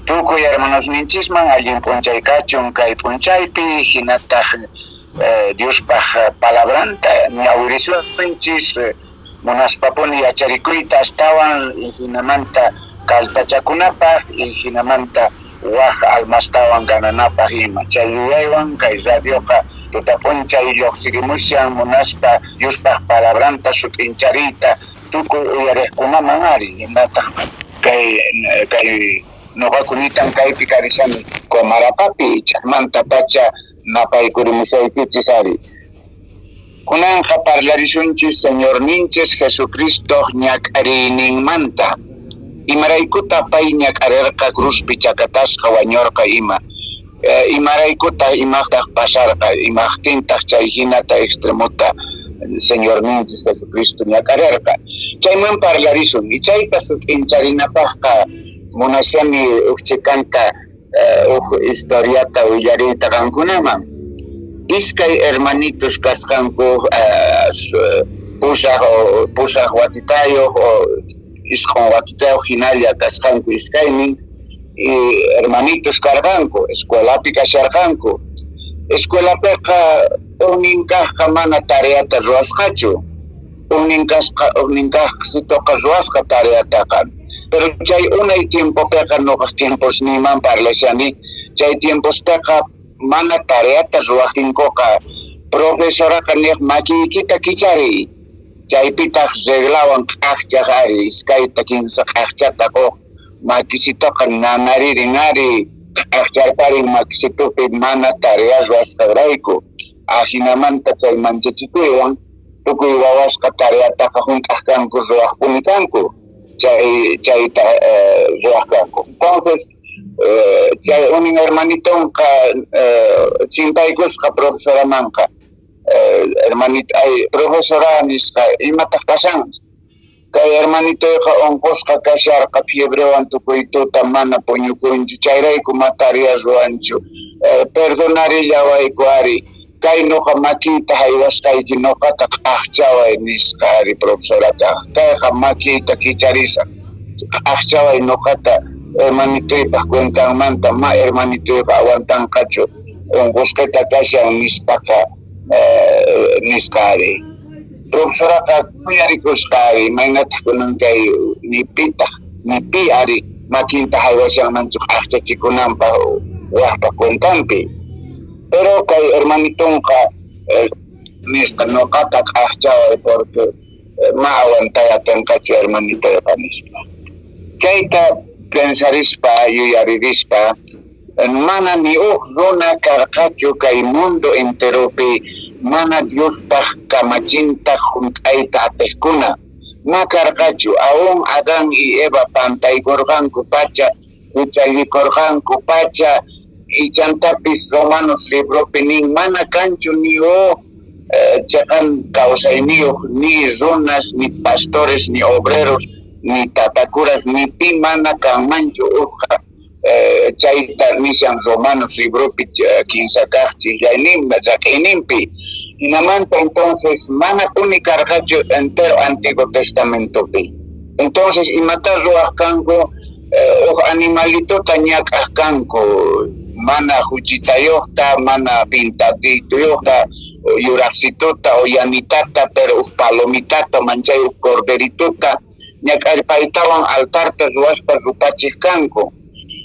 Tukuy hermanosninchisman allin p'unchay kachun kay p'unchaypi, hinataq Diospaq palabranta ñawirisunchis, munaspapuni yacharikuyta astawan, hinamanta kallpachakunapaq, hinamanta waj almastawan gananapaq ima. Chay yuyaywan kay radioqa tuta p'unchay lluqsirimushan munaspa Diospaq palabranta sut'inchariyta tukuy uyariqkunaman ari. Hinataq kay noqakunitan kaypi karishani Comarapapi, chaymanta pacha napaykurimusaykichis ari. Kunanqa parlarisunchis Señorninchis Jesucristo ñak'ariyninmanta. Imaraykuta pay ñak'arirqa cruzpi chakatasqa wañurqa ima. Imaraykuta imaqtaq pasarqa, imaqtintaq chay hinata extremota Señorninchis Jesucristo ñak'arirqa. Chayman parlarisun. Y chayta sut'incharinapaqqa munashani uj chikanta uj historiata willariyta qankunaman. Iskay hermanitos kasqanku pusaq watitayuq o isqun watitayuq hinalla kasqanku iskaynin y hermanitos karqanku, escuelapi kasharqanku. Escuelapiqa ujnin kaqqa mana tareata ruwasqachu, ujnin kaqsitoqa ruwasqa tareataqa. Pero chay unay tiempopiqa noqaq tiemposniyman parlashani, chay tiempospiqa mana tareata ruwaqtinkuqa profesoraqa niq makiykita kichariy, chaypitaq reglawan q'aqchaq ari, iskayta kinsa q'aqchata quq makisitoqa nanaririn ari, q'aqcharparin makisitupi mana tarea ruwasqanrayku. Ajinamanta chay manchachikuywan tukuy wawasqa tareataqa hunt'aq kanku, ruwaqpuni kanku, chayta ruwaq kanku. Entonces chay unin hermanitonqa chimpaykusqa profesoramanqa, hermanito ay profesora nisqa, imataq pasan? Kay hermanitoyqa unqusqa kasharqa fiebrewan tukuy tuta mana puñukunchu, chayrayku ma tarea ruwanchu. Perdonarillawayku ari, kay noqa makiyta haywasqayki noqata q'aqchaway nisqa ari profesorata. Kayqa makiyta kicharisaq, q'aqchaway noqata hermanitoypaq cuentanmanta, ma hermanitoyqa aguantanqachu unqusqita kashan nispaqa nisqa ari. Profesoraqa khuyarikusqa ari, imaynataq kunan kay ni pitaq ni pi ari makinta haywashanmanchu q'aqchachikunanpaq wajpa cuentanpi. Pero kay hermanitonqa nisqa noqata q'aqchaway porque ma aguantay atinqachu hermanitoyqa nispa. Chayta pensarispa yuyaririspa mana ni uj runa karqachu kay mundo enteropi mana Diospaq kamachinta hunt'ayta atiqkuna. Ma karqachu, aún Adán y Eva pantaykurqanku pacha, huchallikurqanku pacha, y chantapis Romanos libropi nin mana kanchu ni uj chaqan kawsayniyuq, ni runas, ni pastores, ni obreros, ni tatakuras, ni pi mana kanmanchu ujqa. Chayta nishan Romanos libropi kinsa kaq chillayninpi raq'iyninpi. Hinamanta entonces mana puni karqachu entero Antiguo Testamentopi. Entonces imata ruwaq kanku, uj animalitota ñak'aq kanku, mana huchitayuqta, mana pintadituyuqta, yuraqsituta o yanitata, pero uj palomitata, manchay uj corderitota ñak'arpaytawan altarta ruwaspa rupachiq kanku.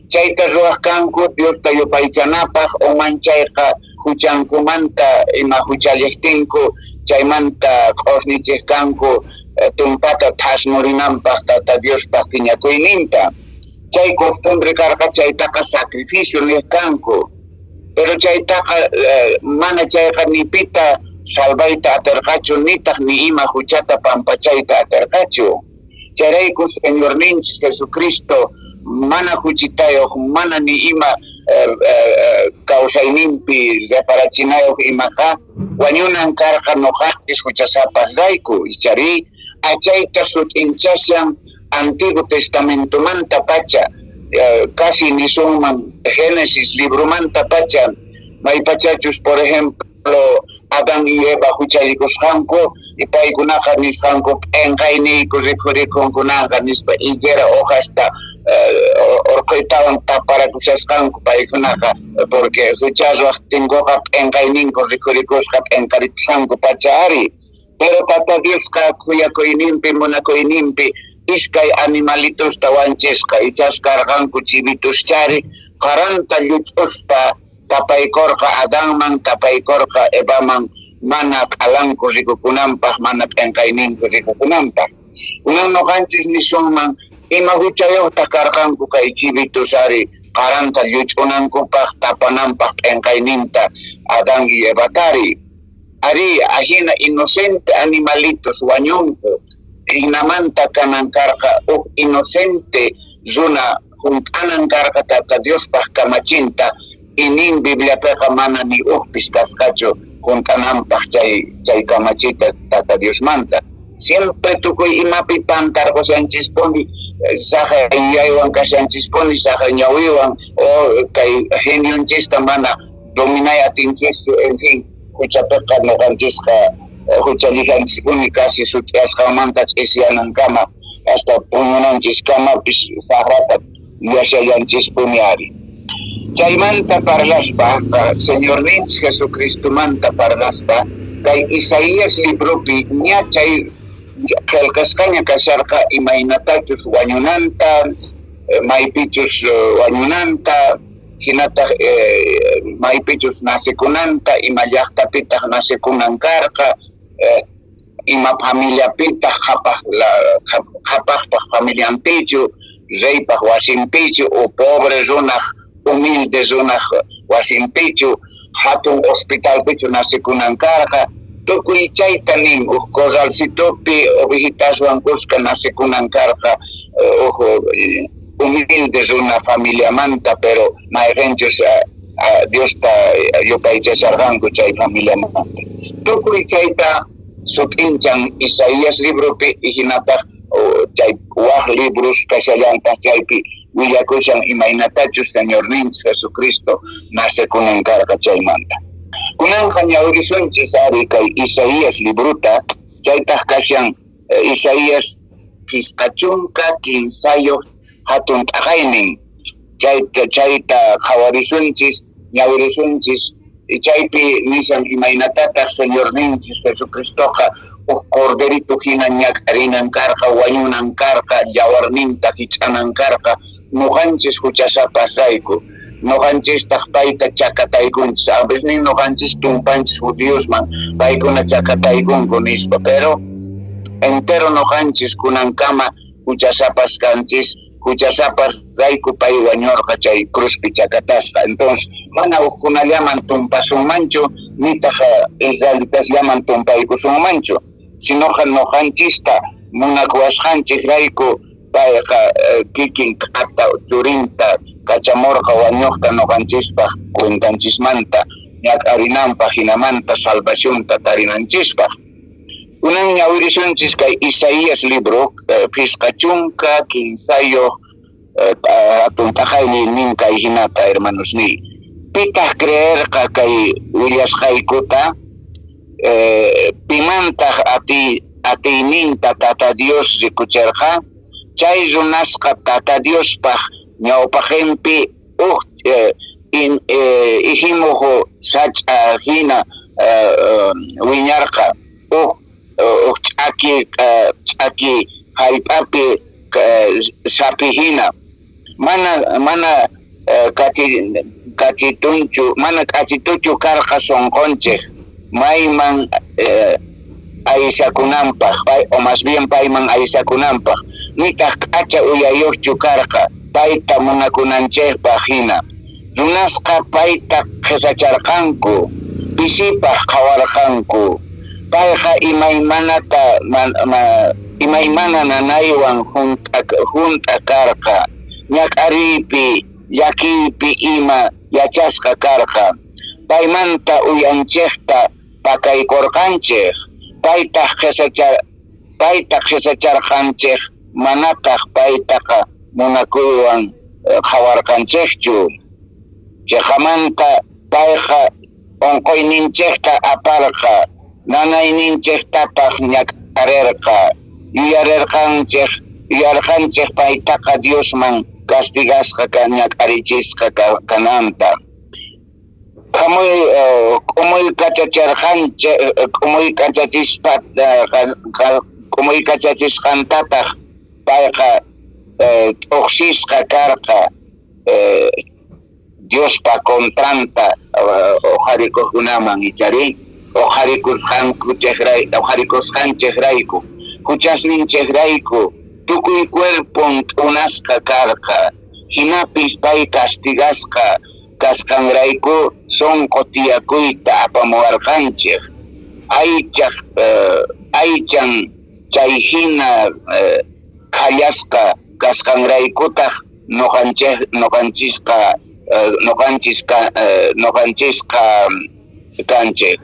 Chayta ruwaq kanku Diosta yupaychanapaq o manchayqa huchankumanta ima huchalliqtinku chaymanta q'usnichiq kanku tumpata thasnurinanpaq Tata Diospaq phiñakuyninta. Chay costumbre karqa, chaytaqa sacrificio niq kanku. Pero chaytaqa mana chayqa ni pita salvayta atirqachu, nitaq ni ima huchata pampachayta atirqachu. Chayrayku Señorninchis Jesucristo mana huchitayuq, mana ni ima kawsayninpi reparachinayuq imaqa wañunan karqa noqanchis huchasapasrayku. Ichari achayta sut'inchashan Antiguo Testamentomanta pacha, casi nisunman Génesis libromanta pacha, maypachachus por ejemplo Adán y Eva huchallikusqanku y paykunaqa nisqanku p'enqayniyku rikhurikunkunaqa nispa higuera hojasta Orquytawan taparakushasqanku paykunaqa, porque hucha ruwaqtinkuqa p'enqayninku rikhurikusqa p'enqarikusqanku pacha ari. Pero Tata Diosqa khuyakuyninpi munakuyninpi iskay animalitusta wanchisqa, ichas karqanku chivituschari, qaranta lluch'uspa tapaykurqa Adanman, tapaykurqa Evaman, mana q'alanku rikukunanpaq, mana p'enqayninku rikukunanpaq. Kunan noqanchis nisunman, ima huchayuqtaq karqanku kay chivitus ari qaranta lluch'unankupaq, tapananpaq p'enqayninta Adán y Evatari? Ari, ajina inocente animalitos wañunku, hinamanta kanan karqa huk inocente runa hunt'anan karqa Tata Diospaq kamachinta, y nin Bibliapiqa mana ni hukpis kasqachu hunt'ananpaq chay kamachita Tata Diosmanta. Siempre tukuy imapi pantarqushanchispuni, saqa yuyaywan kashanchispuni, saqa ñawiwan, o kay genionchista mana dominay atinchischu, en fin, huchapiqa noqanchisqa huchallishanchispuni casi sut'iyasqanmanta ch'isiyanankama hasta puñunanchiskamapis saqrata yuyashallanchispuni ari. Chaymanta parlaspa, Señorninchis Jesucristomanta parlaspa, kay Isaías libropi ña chay qillqasqaña kasharqa imaynatachus wañunanta, maypichus wañunanta, hinataq maypichus nacekunanta, ima llaqtapitaq nacekunan karqa, ima familiapitaq qhapaqpaq familianpichu, reypaq wasinpichu, o pobre runaq, humilde runaq wasinpichu, hatun hospitalpichu nacekunan karqa. Tukuy chayta nin, huk corralcitopi ovejitaswan kuska nacekunan karqa, huk humilde runa familiamanta, pero mayqinchus Diosta yupaychasharqanku chay familiamanta. Tukuy chayta sut'inchan Isaías libropi, hinataq chay waq libros kashallantaq chaypi willakushan imaynatachus Señorninchis Jesucristo nacekunan karqa chaymanta. Kunanqa ñawirisunchis ari kay Isaías librota, chaytaq kashan Isaías 53 hatun t'aqaynin. Chayta qhawarisunchis, ñawirisunchis, chaypi nishan imaynatataq Señorninchis Jesucristoqa huk corderito hina ñak'arinan karqa, wañunan karqa, yawarninta hich'anan karqa, noqanchis huchasapasrayku. Noqanchistaq payta chakataykunchis. A veces nin noqanchis tumpanchis judíosman, paykuna chakataykunku nispa, pero entero noqanchis kunankama huchasapas kanchis, huchasapas rayku pay wañurqa chay cruzpi chakatasqa. Entonces mana hukkunallaman tumpasunmanchu, nitaq israelitasllaman tumpaykusunmanchu, sinoqa noqanchista munakuwasqanchis rayku payqa kikin k'ata churinta kachamurqa wañuqta noqanchispaq cuentanchismanta ñak'arinanpaq, hinamanta salvacionta tarinanchispaq. Kunan ñawirisunchis kay Isaías libro 53 hatun t'aqayni nin kay hinata, hermanos niy. Pitaq creerqa kay willasqaykuta? Pimantaq atiyninta Tata Dios rikucherqa? Chay runasqa Tata Diospaq ñawpaqinpi huk ijimuq sach'a hina wiñarqa, huk ch'aki hallp'api sapi hina, mana k'achitunchu, mana k'achituchu karqa sunqunchik mayman aysakunanpaq, o más bien payman aysakunanpaq, nitaq k'acha uyayuqchu karqa payta munakunanchikpaq hina. Runasqa payta qhisacharqanku, pisipaq qhawarqanku. Payqa imaymana nanaywan hunt'a karqa, ñak'ariypi, llakiypi ima yachasqa karqa. Paymanta uyanchikta pakaykurqanchik, paytaq qhisacharqanchik, manataq paytaqa munakuywan qhawarqanchikchu. Chiqamanta payqa unquyninchikta aparqa, nanayninchiktataq ñak'arirqa. Yuyarqanchik paytaqa Diosman castigasqa ñak'arichisqa kananta. K'umuykachachisqantataq payqa t'uqsisqa karqa Diospa kontranta uqharikuqkunaman ichari uqharikusqanchejrayku juchasninchejrayku tukuy cuerpon t'unasqa karqa, jinapis pay castigasqa kasqanrayku sonqo tiyakuyta apamuwarqanchej. Aychan chay hina khallasqa kasqanraykutaq noqanchisqa kanchej.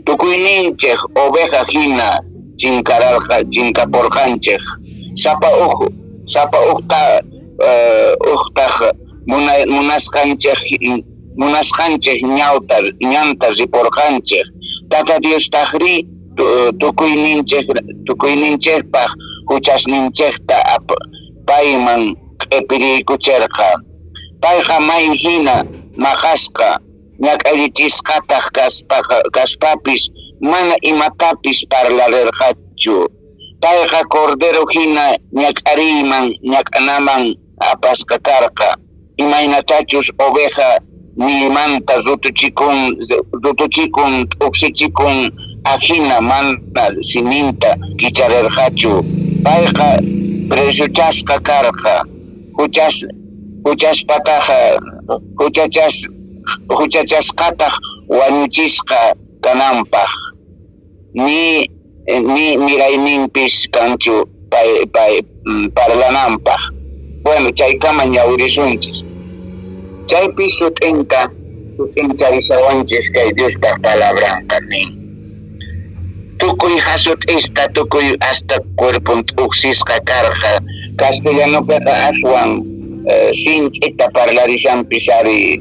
Tukuyninchej oveja hina chinkaporqanchej. Sapa ujtaj munasqanchej ñanta riporqanchej. Tata Diostajrí tukuyninchejpaj juchasninchejta payman q'ipiriykucherqa. Payqa may hina maqasqa ñak'arichisqataq kaspapis mana imatapis parlarerqachu. Payqa cordero hina ñak'ariyman ñak'anaman apasqa karqa. Imaynatachus oveja millmanta rutuchikun t'uqsichikun ajina mana siminta kicharerqachu. Payqa presochasqa karqa huchachasqataq wañuchisqa kananpaq. Ni mirayninpis kanchu pay parlananpaq. Bueno, chaykama ñawirisunchis. Chaypi sut'inta sut'incharishawanchis kay Diospaq palabranqa nin. Tukuy jasut'ista tukuy hasta cuerpon t'uqsisqa karqa. Castellanopiqa aswan sinch'ita parlarishanpis ari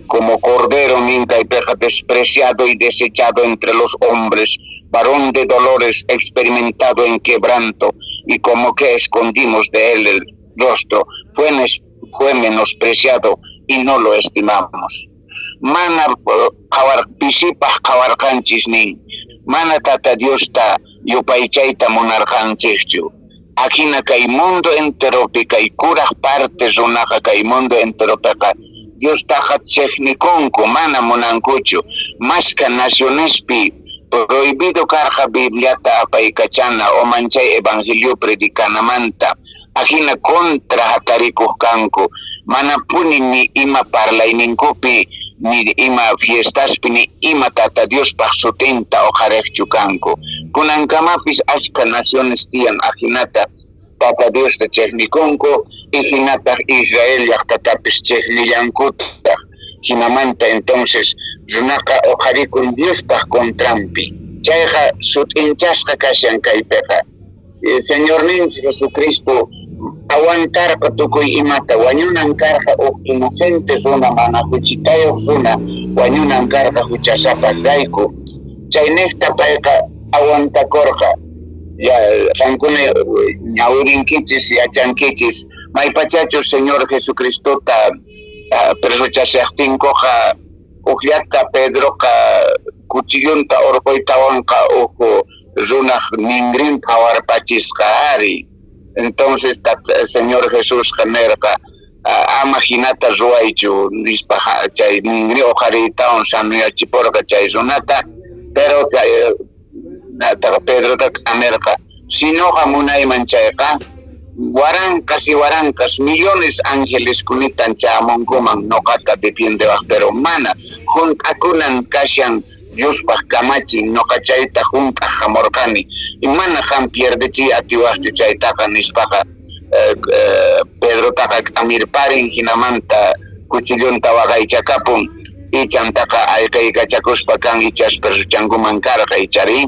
como cordero nin kaypiqa despreciado y desechado entre los hombres, varón de dolores, experimentado en quebranto, y como que escondimos de él el rostro, fue menospreciado y no lo estimamos. Mana pisipaj qhawarqanchis nin, mana Tata Diosta yupaychayta munarqanchikchu. Ajina kay mundo enteropi kay kuraj parte runaqa kay mundo enteropiqa Diostaqa chejnikunku, mana munankuchu. Mashka nacionespi prohibido karqa Bibliata apaykachana o manchay evangelio predicanamanta. Ajina contra hatarikuq kanku, manapuni ni ima parlayninkupi ni ima fiestaspi ni ima Tata Diospaq sutinta uqhariqchu kanku. Kunankamapis ashka naciones tiyan ajinata Tata Diosta chejnikunku y hinataq Israel llaqtatapis chejnillankutaq. Hinamanta entonces runaqa uqharikun Diospaq contranpi. Chayqa sut'inchasqa kashan kaypiqa. Señorninchik Jesucristo aguantarqa tukuy imata, wañunan karqa uj inocente runa, mana huchitayuq runa, wañunan karqa huchasapasrayku. Chaynejta payqa aguantakurqa. Ya qankuna ñawirinkichis, yachankichis, maypachachus Señor Jesucristota presochashaqtinkuqa ujllata Pedroqa cuchillunta urquytawanqa uj runaq ningrin phawarpachisqa ari. Entonces Señor Jesusqa nerqa ama hinata ruwaychu nispa chay ningri uqhariytawan sanuyachiporqa chay runata, pero Pedrota k'amerqa sinoqa munayman chayqa waranqas y waranqas millones ángeles kunitan chamunkuman noqata defiendewaq, pero mana junt'akunan kashan Diospaq kamachin noqa chayta junt'aq hamurqani y mana qam pierdechiy atiwaqchu chaytaqa nispaqa Pedrotaqa k'amirparin hinamanta cuchillunta waqaychakapun y chantaqa ayqaykachakuspa kan ichas presuchankuman karqa ichari.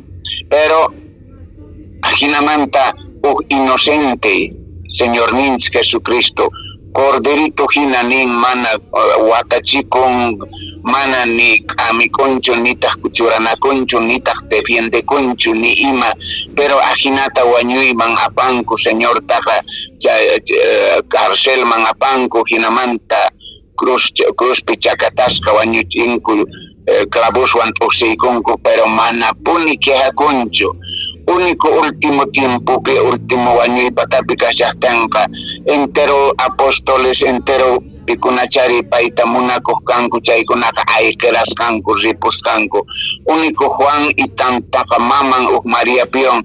Pero ajinamanta uj inocente Señorninchik Jesucristo Corderito hina nin mana watachikun, mana ni k'amikunchu, nitaq churanakunchu, nitaq defiendekunchu, ni ima, pero ajinata wañuyman apanku Señortaqa, carcelman apanku, hinamanta cruzpi chakatasqa wañuchinku, clavoswan t'uqsiykunku, pero manapuni quejakunchu. Único último tiempopi, último wañuypatapi kashaqtinqa, entero apóstoles, entero pikunachari payta munakuq kanku, chaykunaqa ayqirasqanku, ripusqanku. Único Juan y tantaqa maman uq María pion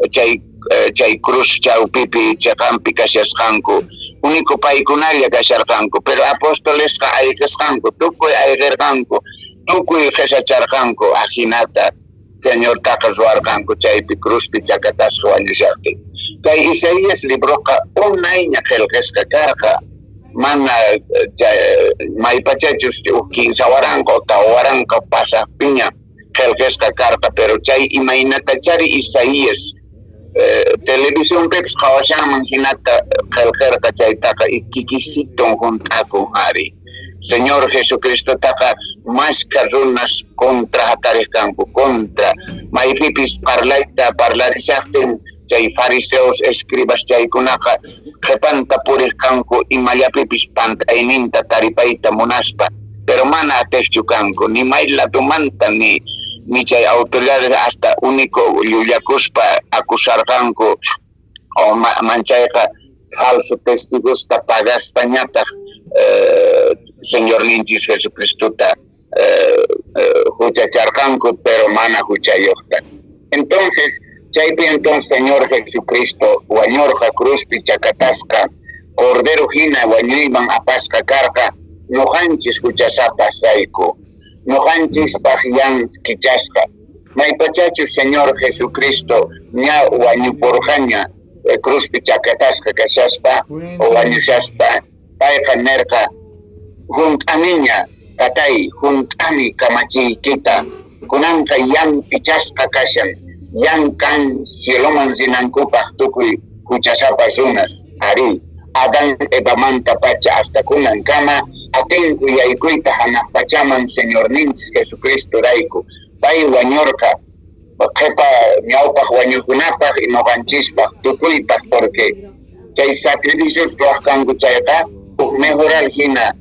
chay cruz chawpipi chaqanpi kashasqanku. Único paykunalla kasharqanku, pero apóstolesqa ayqisqanku, tukuy ayqirqanku, tukuy qhisacharqanku, ajinata Señortaqa ruwarqanku chaypi cruzpi chakatasqa wañushaqtin. Kay Isaías libroqa unayña qillqasqa karqa, mana maypachachus uj 3,000 o 4,000 pasaqpiña qillqasqa karqa, pero chay imaynatachari Isaías televisionpipis qhawashanman hinata qillqarqa, chaytaqa kikisiton hunt'akun ari. Señor Jesucristotaqa mashka runas contra hatariqkanku, contra maypipis parlayta parlarishaqtin chay fariseos, escribas chaykunaqa qhipanta puriqkanku imallapipis pantayninta taripayta munaspa, pero mana atiqchu kanku, ni may ladomanta ni chay autoridades hasta único llullakuspa acusarqanku, o manchayqa falso testigosta pagaspañataq Señorninchis Jesucristota huchacharqanku, pero mana huchayuqta. Entonces, chaypi entonces Señor Jesucristo wañurqa cruzpi chakatasqa, cordero hina wañuyman apasqa karqa, noqanchis huchasapas rayku, noqanchispaq yan kichasqa. Maypachachu Señor Jesucristo ña wañupurqaña cruzpi chakatasqa kashaspa o wañushaspa, payqa nerqa, hunt'aniña tatay, hunt'ani kamachiykita, kunanqa yan pichasqa kashan, yan kan cieloman rinankupaq tukuy huchasapa runas. Ari, Adán Evamanta pacha hasta kunankama atinku yaykuyta hanaq pachaman Señorninchis Jesucristo rayku. Pay wañurqa qhipa ñawpaq wañukunapaq y noqanchispaq tukuypaq, porque chay sacrificios ruwaqkanku chayqa uj mejoral hina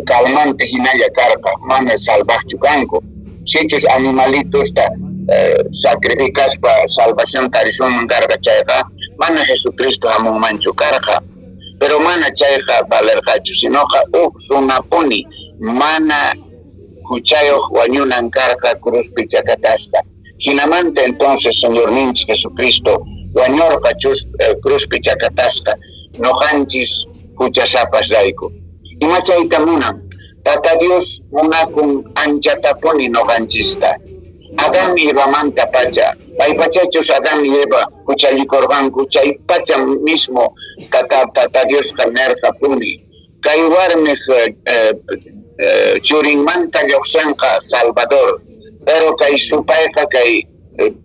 calmante hinalla karqa, mana salvaqchu kanku. Sichus animalitosta sacrificaspa salvación tarisunman karqa chayqa, mana Jesucristo hamunmanchu karqa. Pero mana chayqa valerqachu, sinoqa uj runapuni mana huchayuq wañunan karqa cruzpi chakatasqa. Hinamanta entonces Señorninchis Jesucristo wañurqa cruzpi chakatasqa noqanchis huchasapas rayku. Ima chayta munan? Tata Dios munakun anchatapuni noqanchista. Adán y Evamanta pacha, paypachachus Adán y Eva huchallikurqanku, chay pacha mismo tata Diosqa nerqapuni, kay warmiq churinmanta lluqshanqa Salvador, pero kay supayqa, kay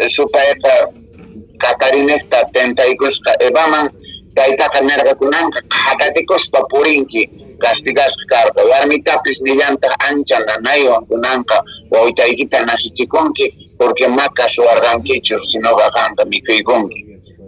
supayqa katarinejta tentaykusqa Evaman, taytaqa nerqakunanqa qhatatikuspa purinki, castigasqa karqa. Warmitapis nillantaq ancha nanaywan kunanqa wawitaykita nasichikunki, porque ma kasuwarqankichu, sinoqa qanqa mikhuykunki.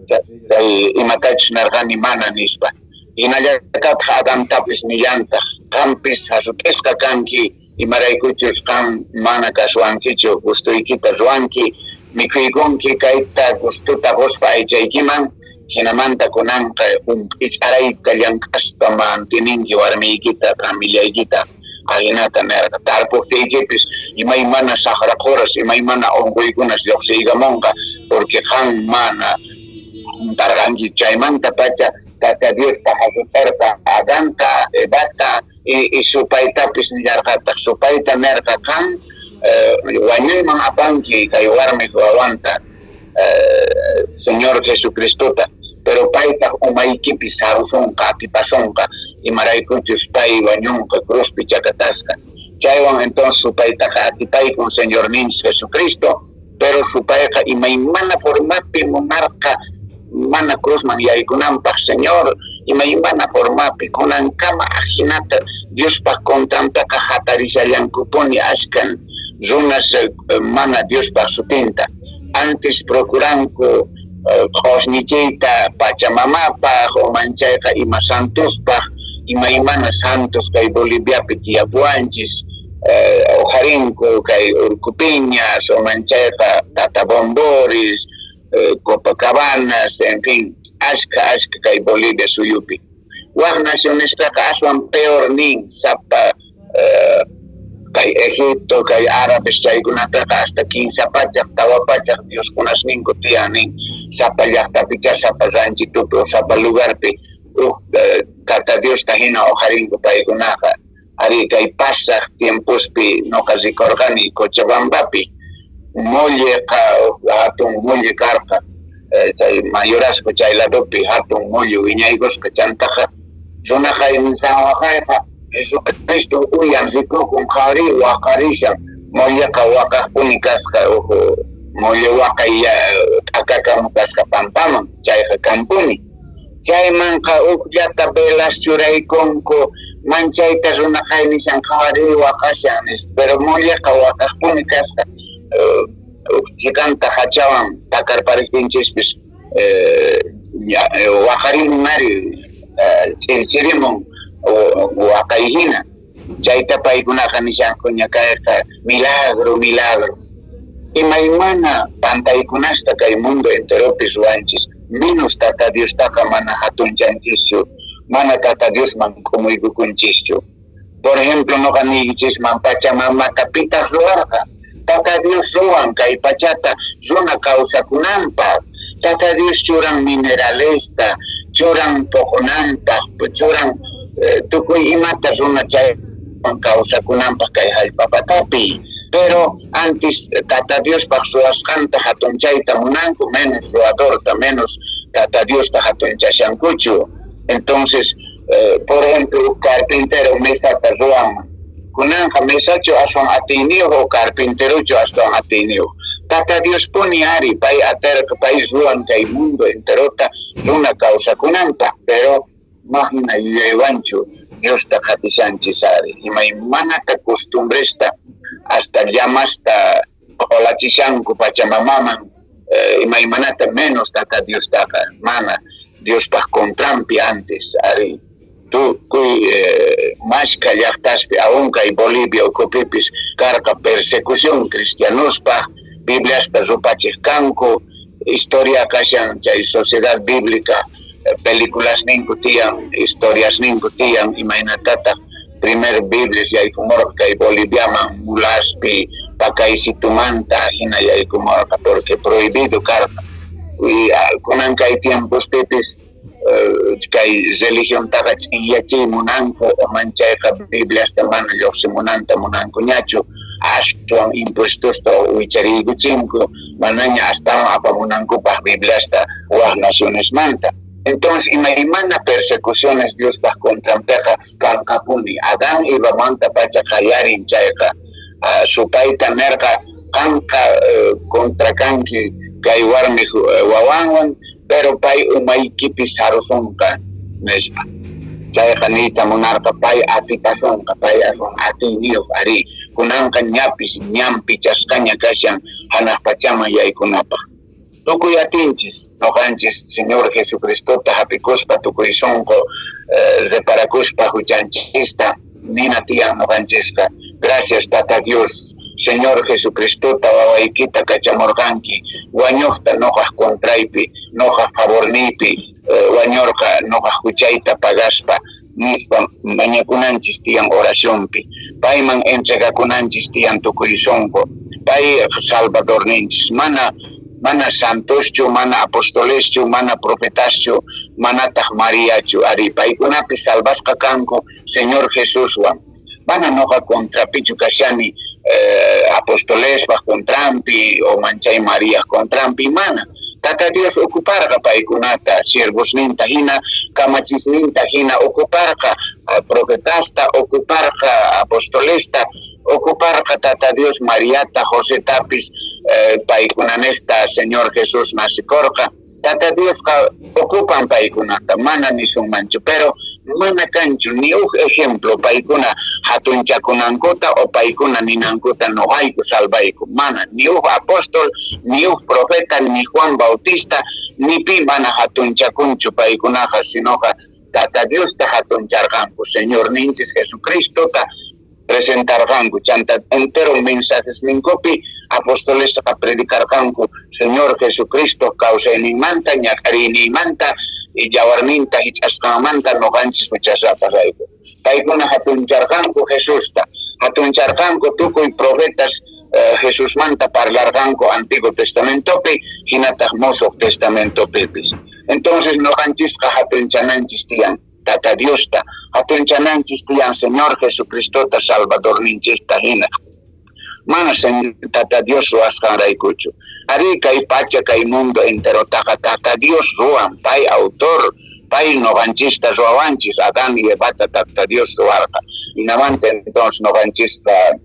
Chay imatachus nerqani mana nispa. Hinallatataq Adamtapis nillantaq qampis hasut'isqa kanki, imaraykuchus qan mana kasuwankichu, gustuykita ruwanki, mikhuykunki kayta gustuta quspa aychaykiman, hinamanta kunanqa hump'ich'arayta llank'aspa mantininki warmiykita, familiaykita. Ajinata nerqa. Tarpuqtiykipis imaymana saqra quras, imaymana unquykunas lluqsiykamunqa, porque qan mana juntarqanki. Chaymanta pacha Tata Diosta hasut'arqa Adanta, Evata y supaytapis nillarqataq. Supayta nerqa qan wañuyman apanki kay warmiq wawanta, Señor Jesucristota, pero paytaq umaykipi sarusunqa, atipasunqa, imaraykuchus pay wañunqa cruzpi chakatasqa. Chaywan entonces supaytaqa atipaykun Señorninchis Jesucristo, pero supayqa imaymana formapi munarqa mana cruzman yaykunanpaq Señor. Imaymana formapi kunankama ajinata Diospaq contrantaqa hatarishallankupuni ashkan runas mana Diospaq sutinta. Antes procuranku q'osñichiyta Pachamamapaq o manchayqa ima santospaq, imaymana santos kay Boliviapi tiyapuwanchis, uqharinku kay Urcupiñas o manchayqa Tata Bomboris, Copacabanas, en fin, ashka ashka kay Bolivia suyupi. Waj nacionespaqa aswan peor nin, sapa kay Egipto, kay árabes chaykunataqa hasta 300, 400 dioskunasninku tiyan nin, sapa llaqtapicha, sapa ranchitupi o sapa lugarpi uj Tata Diosta hina uqharinku paykunaqa. Ari kay pasaq tiempospi noqa rikurqani Cochabambapi molleqa, hatun molle karqa, chay mayorazgo chay ladopi hatun molle wiñaykusqa. Chantaqa runaqa nisawaqayqa Jesucristo uyan rikukun qhari waqarishan, molleqa waqaqpuni kasqa, uj molle waqay t'akakamu kasqa pampaman, chayqa kampuni. Chaymanqa ujllata velas churaykunku, manchayta runaqa nishan qhari waqashan nispa, pero molleqa waqaqpuni kasqa. Uj chikanta hachawan takarpariptinchispis waqarimun ari, ch'irchirimun waqay hina. Chayta paykunaqa nishanku ña kayqa milagro, milagro. Imaymana pantaykunasta kay mundo enteropi ruwanchis, menos Tata Diostaqa mana hatunchanchishchu, mana Tata Diosman k'umuykukunchischu. Por ejemplo, noqa niykichisman Pachamamata pitaq ruwarqa. Tata Dios ruwan kay pachata runa kawsakunanpaq. Tata Dios churan mineralesta, churan poqonanpaq, churan tukuy imata runa chaywan kawsakunanpaq kay hallp'a patapi. Pero antes Tata Diospaq ruwasqanta hatunchayta munanku, menos ruwadorta, menos Tata Diosta hatunchashankuchu. Entonces, por ejemplo, carpintero mesata ruwan. Kunanqa mesachu aswan atiyniyuq o carpinterochu aswan atiyniyuq. Tata Dios puni ari, pay aterqa, pay ruwan kay mundo enterota runa kawsakunanpaq, pero mahina yuyaywanchu Diosta qatishanchis ari. Imaymanata costumbresta hasta llamasta q'ulachishanku Pachamamaman, imaymanata menos Tata Diostaqa, mana Diospaq contranpi antes ari. Tukuy mashka llaqtaspi aún kay Bolivia ukupipis karqa persecución cristianospaq, Bibliasta rupachiq kanku, historia kashan chay sociedad bíblica, películas ninku tiyan, historias ninku tiyan, imaynatataq primer Biblias yaykumurqa kay Boliviaman mulaspi pakaysitumanta hina yaykumurqa, porque prohibido karqa. Y kunan kay tiempospipis kay religiontaqa ch'inyachiy munanku, o manchayqa Bibliasta mana lluqsimunanta munankuñachu, aswan impuestosta wichariykuchinku, manaña astawan apamunankupaq Bibliasta waj nacionesmanta. Entonces, imaymana persecuciones Diospaq contranpiqa kanqapuni. Adán Evamanta pacha qallarin chayqa, supayta nerqa qanqa contra kanki kay warmi wawanwan, pero pay umaykipi sarusunqa nispa. Chayqa niyta munarqa pay atipasunqa, pay aswan atiyniyuq ari. Kunanqa ñapis ñanpi chasqaña kashan hanaq pachaman yaykunapaq. Tukuy atinchis noqanchis Señor Jesucristota hapikuspa tukuy sunqu reparakuspa huchanchista nina tiyan noqanchisqa. Gracias Tata Dios, Señor Jesucristota wawaykita kachamurqanki, wañuqta noqaq contraypi, noqaq favorniypi, wañurqa noqaq huchayta pagaspa nispa mañakunanchis tiyan oracionpi. Payman entregakunanchis tiyan tukuy sunqu. Pay Salvadorninchis, mana santoschu, mana apostoleschu, mana profetaschu, manataq Mariachu. Ari paykunapi salvasqa kanku Señor Jesuswan. Mana noqa contrapichu kashani, apostolespaq contranpi o manchay Mariaq contranpi, mana. Tata Dios ocuparqa paykunata, siervosninta hina, kamachisninta hina, ocuparqa profetasta, ocuparqa apostolesta, ocuparqa Tata Dios Mariata, Josetapis, paykunanejta Señor Jesús nasikorqa. Tata Diosqa ocupan paykunata, mana nisunmanchu, pero mana kanchu ni uj ejemplo paykuna hatunchakunankuta o paykuna ninankuta noqayku salvayku. Mana, ni uj apóstol, ni uj profeta, ni Juan Bautista, ni pi mana hatunchakunchu paykunaqa, sinoqa Tata Diosta hatuncharqanku, Señorninchis Jesucristota presentarqanku, chanta entero mensajes ninkupi apostolesqa predicarqanku Señor Jesucristo kawsayninmanta, ñak'ariyninmanta, yawarninta hich'asqanmanta noqanchis huchasapasrayku. Paykuna hatuncharqanku Jesusta, hatuncharqanku tukuy profetas Jesusmanta parlarqanku Antiguo Testamentopi, hinataq Mosoq Testamentopipis. Entonces noqanchisqa hatunchananchis tiyan Tata Diosta, hatunchananchis tiyan Señor Jesucristota Salvadorninchista hina. Mana Tata Dios ruwasqanraykuchu. Ari kay pacha kay mundo enterotaqa Tata Dios ruwan, pay autor, pay noqanchista ruwawanchis, Adán y Evata Tata Dios ruwarqa. Hinamanta entonces noqanchista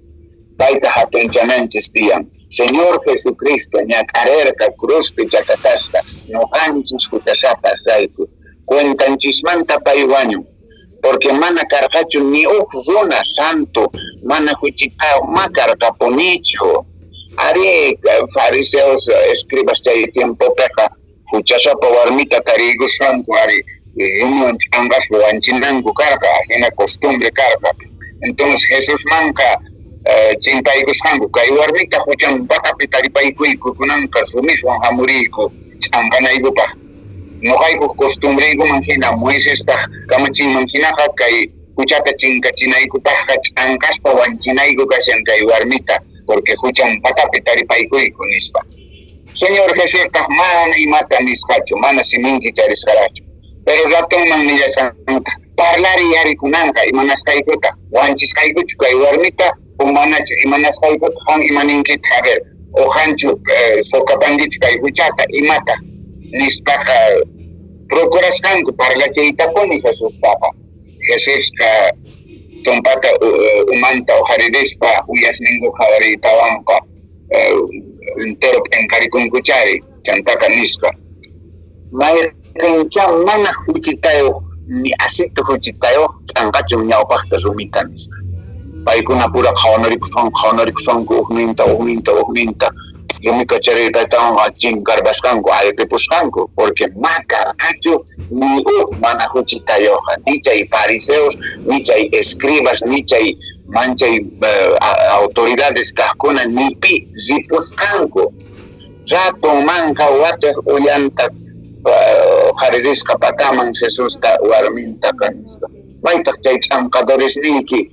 payta hatunchananchis tiyan. Señor Jesucristo ñak'arerqa cruzpi chakatasqa noqanchis huchasapas rayku. Cuentanchismanta pay wañun, porque mana karqachu ni uj runa santo, mana huchitao ma karqapunichu. Ari fariseos escribas chay tiempopiqa huchasapa warmita tariykusqanku, ari rumiwan ch'anqaspa wanchinanku karqa, hina costumbre karqa. Entonces Jesusmanqa chimpaykusqanku, kay warmita huchan patapi taripaykuyku, kunanqa rumiswan hamuriyku ch'anqanaykupaq. Noqaykuq costumbreykuman hina, Moisespaq kamachinman hinaqa kay huchata chinkachinaykupaqqa ch'anqaspa wanchinayku kashan kay warmita, porque huchan patapi taripaykuyku nispa. Señor Jesustaq mana imata nisqachu, mana siminki charisqarachu. Pero ratonman nillasqanta, parlari yarikunanqa imanasqaykuta, wanchisqaykuchu kay warmita o manachu, imanasqaykuta qan imaninkita, a ver, o qanchu sokapankichu kay huchata, imata nispaqa procurasqanku parlachiytapuni Jesustaqa. Jesusqa tumpata umanta uqharirispa uyasninku qhawariytawanqa entero p'inqarikunkuchari, chantaqa nisqa. Mayqincha mana huchitayuq ni asitu huchitayuq ch'anqachun ñawpaqta rumita nisqa. Paykuna pura qhawanarikusqanku, qhawanarikusqanku ujninta, ujninta, ujninta. Rumi kachariytawanqa chinkarpasqanku, ayqipusqanku, porque ma karqachu ni uj mana huchitayuqqa, ni chay fariseos, ni chay escribas, ni chay manchay autoridades kaqkuna, ni pi ripusqanku. Ratonmanqa watiq uyanta qharirisqa pataman Jesusta warmintaqa nispa. Maytaq chay ch'anqadoresniyki,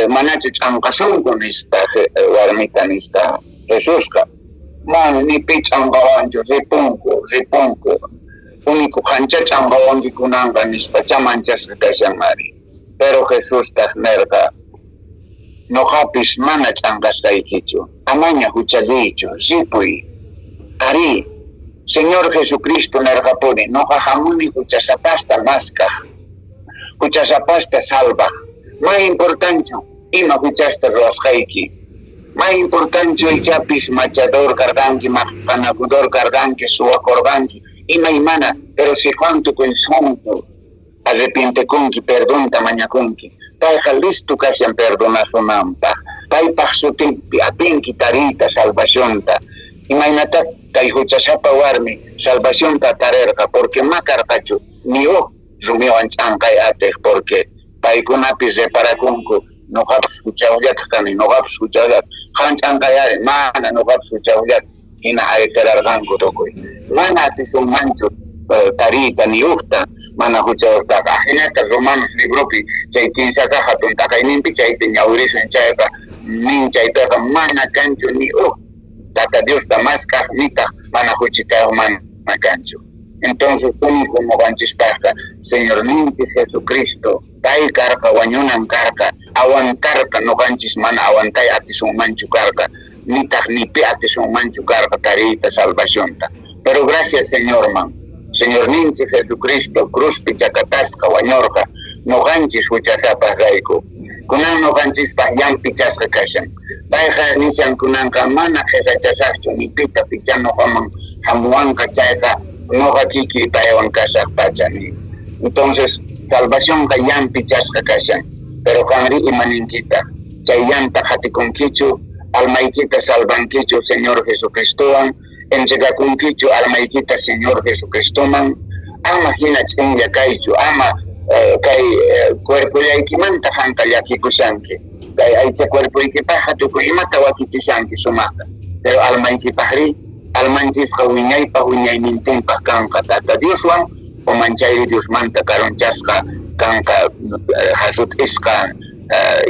manachu ch'anqasunku nispa warmita nispa Jesusqa. Mana ni pi ch'anqawanchu, ripunku, ripunku. Único qancha ch'anqawanki kunanqa nispa chamanchasqa kashan ari. Pero Jesustaq nerqa, noqapis mana ch'anqasqaykichu, amaña huchalliychu, ripuy. Ari, Señor Jesucristo nerqapuni, noqa hamuni huchasapasta maskaq, huchasapasta salvaq. Ma importanchu ima huchasta ruwasqayki. Ma importanchu ichapis machador karqanki, maqanakudor karqanki, suwakurqanki, imaymana, pero si qan tukuy sunqu arrepientekunki, perdonta mañakunki, payqa listo kashan perdonasunanpaq. Paypaq sutinpi atinki tariyta salvacionta. Imaynata kay huchasapa warmi salvacionta tarerqa, porque ma karqachu ni uj rumiwan ch'anqay atiq, porque paykunapis reparakunku, noqapis huchayuqllataq kani, noqapis huchayuqllataq, qan ch'anqay ari, mana noqapis huchayuqllataq, hina ayqirarqanku tukuy. Mana atisunmanchu tariyta ni ujta mana huchayuqtaqa. Hinata Romanos libropi chay kinsakaq hatun taqayninpi chaypi ñawirisun chayqa, nin chaypiqa mana kanchu ni uj Tata Diosta maskaq nitaq mana huchitayuq mana kanchu. Entonces único noqanchispaqqa Señorninchis Jesucristo, pay karqa, wañunan karqa, aguantarqa, noqanchis mana aguantay atisunmanchu karqa, nitaq ni pi atisunmanchu karqa tariyta salvacionta. Pero gracias Señorman, Señorninchis Jesucristo cruzpi chakatasqa wañurqa noqanchis huchasapaq rayku. Kunan noqanchispaq llampichasqa kashan. Payqa nishan kunanqa mana qhesachasaqchu ni pita picha noqaman hamuwanqa chayqa Noqa kikiy paywan kasaq pacha nin. Entonces, salvacionqa ñanpi chasqa kashan. Pero qanri ima ninkitaq? Chay ñanta qatikunkichu? Almaykita salvankichu Señor Jesucristowan? Entregakunkichu almaykita Señor Jesucristoman? Ama hina ch'inlla kaychu, ama kay cuerpollaykimanta qanqa llakikushanki. Kay aycha cuerpoykipaqqa tukuy imata wakichishanki sumaqta. Pero almaykipaqri, almanchisqa wiñaypaq wiñaynintinpaq kanqa Tata Dioswan, o manchayri Diosmanta karunchasqa kanqa jasut'isqa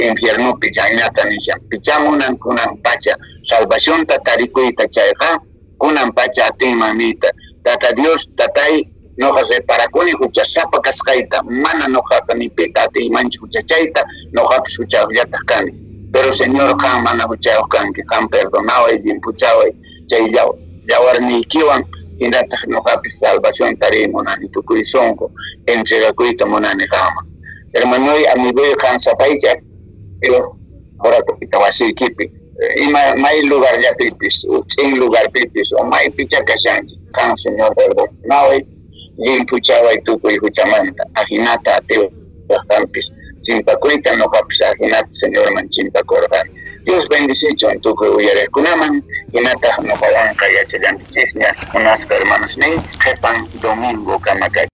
infiernopi chaynata nishan. Pichá munan kunan pacha salvacionta tarikuyta chayqa kunan pacha atinman niyta. Tata Dios, tatay, noqa reparakuni huchasapa kasqayta, mana noqaqa ni pita atiymanchu huchachayta, noqapis huchayuqllataq kani. Pero Señor, qan mana huchayuq kanki, qan perdonaway, limpuchaway, chay yawarniykiwan hinataq noqapis salvación tariy munani, tukuy sunqu entregakuyta munani qanman. Hermanoy, amigoy, qan sapayki orakuyta wasiykipi, ima may lugarllapipis, ch'in lugarpipis, o maypichá kashanki, qan Señor perdonaway, limpuchaway tukuy huchamanta, ajinata atiwaq qampis chimpakuyta, noqapis ajinata Señorman chimpakurqani. Dios bendicichun tukuy uyariqkunaman, hinataq noqawanqa yachallankichisña, munasqa hermanosniy, qhipan domingo kama kachun.